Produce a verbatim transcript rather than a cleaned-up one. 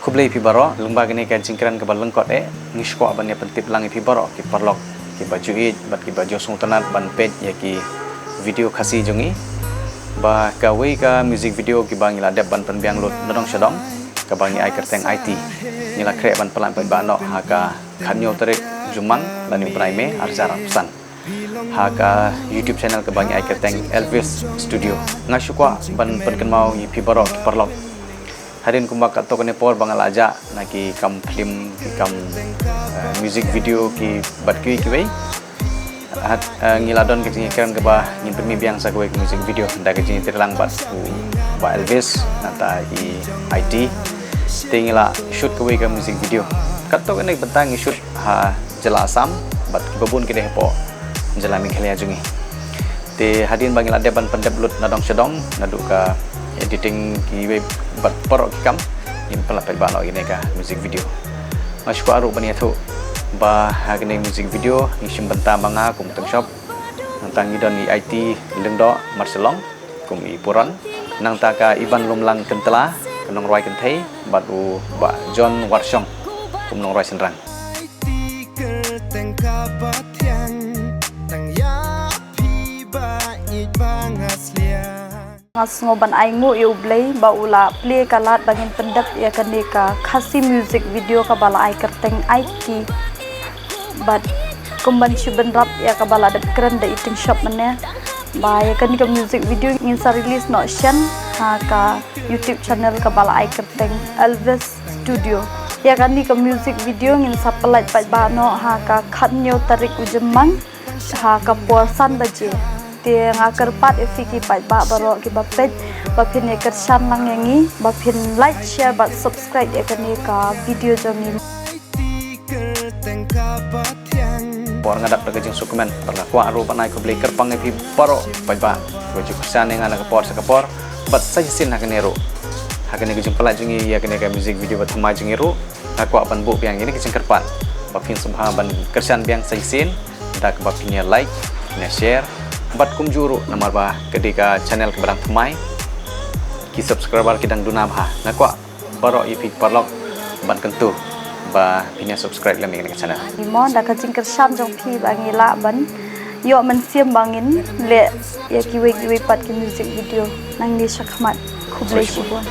Khublei phi baroh, lyngba kane ka jingkren kaba lyngkot eh, ngi sngewkwah ban ïa pyntip lang ïa phi baroh ki paralok kiba ju ïeit bad kiba ju sngewtynnat ban peit ïa ki video Khasi jong ngi. Ba kawei ka music video kiba ngi la dep ban pynbiang lut nadong shadong, kaba ngi ai kyrteng Aiti. Ngi la khreh ban pyllait paidbah noh ha ka khatñiew tarik Jymmang lane u bnai May arhajar arphew san, ha ka YouTube channel kaba ngi ai kyrteng Elvis Studio. Nga sngewkwah ban pynkynmaw ïa phi baroh ki paralok, hadien kumba katto katne por ba nga la jah na ki kam film, ki kam, eh, music video, ki bad kiwei kiwei, hat, eh, ngi la don ka jingïakren kaba ngin pynmih biang sa kawei ka music video, da ka jingïatreilang bad u Bah Elvis, nangta i Aiti. Te ngi la shoot kawei ka music video. Katto katne bynta ngi shoot ha jylla Assam bad kiba bun ki dei hapoh jylla Meghalaya jong ngi. Te hadien ba ngi la dep ban pyndep lut nadong shadong, naduh ka editing kiwei bad baroh ki kam, ngin pyllait paidbah noh ïa kane ka music video. Nga sngewkwah ruh ban ïathuh ba ha kane music video ngi shim bynta ma nga kum u Tyngshop, nangta ngi don i Aiti Lyngdoh Marshallong kum i Puron, nangta ka Ibanlumlang Kyntla ka nongrwai kynthei, bad u Bah John Warshong kum u nongrwai shynrang. Kyrteng kaba thiang, tang ïa phi ba ïeit ba nga sliang. Nga sngew ban ainguh ïa U Blei ba u la plie ka lad ba ngin pyndep ïa kane ka Khasi music video kaba la ai kyrteng Aiti. Bad kum ban shu bynrap ïa kaba la dep kren da i Tyngshop mynne, ba ïa kane ka music video ngin sa release noh shen ha ka YouTube channel kaba la ai kyrteng Elvis Studio. Ïa kane ka music video ngin sa pyllait paidbah noh ha ka khatñiew tarik u Jymmang ha ka por san baje. Te nga kyrpad ïa phi ki paidbah baroh kiba peit ba phin ïa kyrshan lang ïa ngi, ba phin like, share bad subscribe ïa kane ka video jong ngi. Por nga dap da ka jingsngewkmen, bad nga kwah ruh ban ai khublei kyrpang ïa phi baroh paidbah kiba ju kyrshan ïa nga na ka por sha ka por, bad sa shisien ha kane ruh, ha kane ka jingpyllait jong ngi ïa kane ka music video ba thymmai jong ngi ruh, nga kwah ban buh biang ïa kane ka jingkyrpad ba phin sngewbha ban kyrshan biang sa shisien da kaba phin ïa like, phin ïa share, bad kumjuh ruh namar ba ka dei ka channel kaba dang thymmai, ki subscriber ki dang duna bha. Nga kwah baroh ïa phi paralok ban kyntu ba phin ïa subscribe lem ïa kane ka channel. Ngi mon da ka jingkyrshan jong phi ba ngi lah ban ïoh mynsiem ba ngin leh ïa kiwei kiwei pat ki music video. Nangne shakhmat, khublei shibun.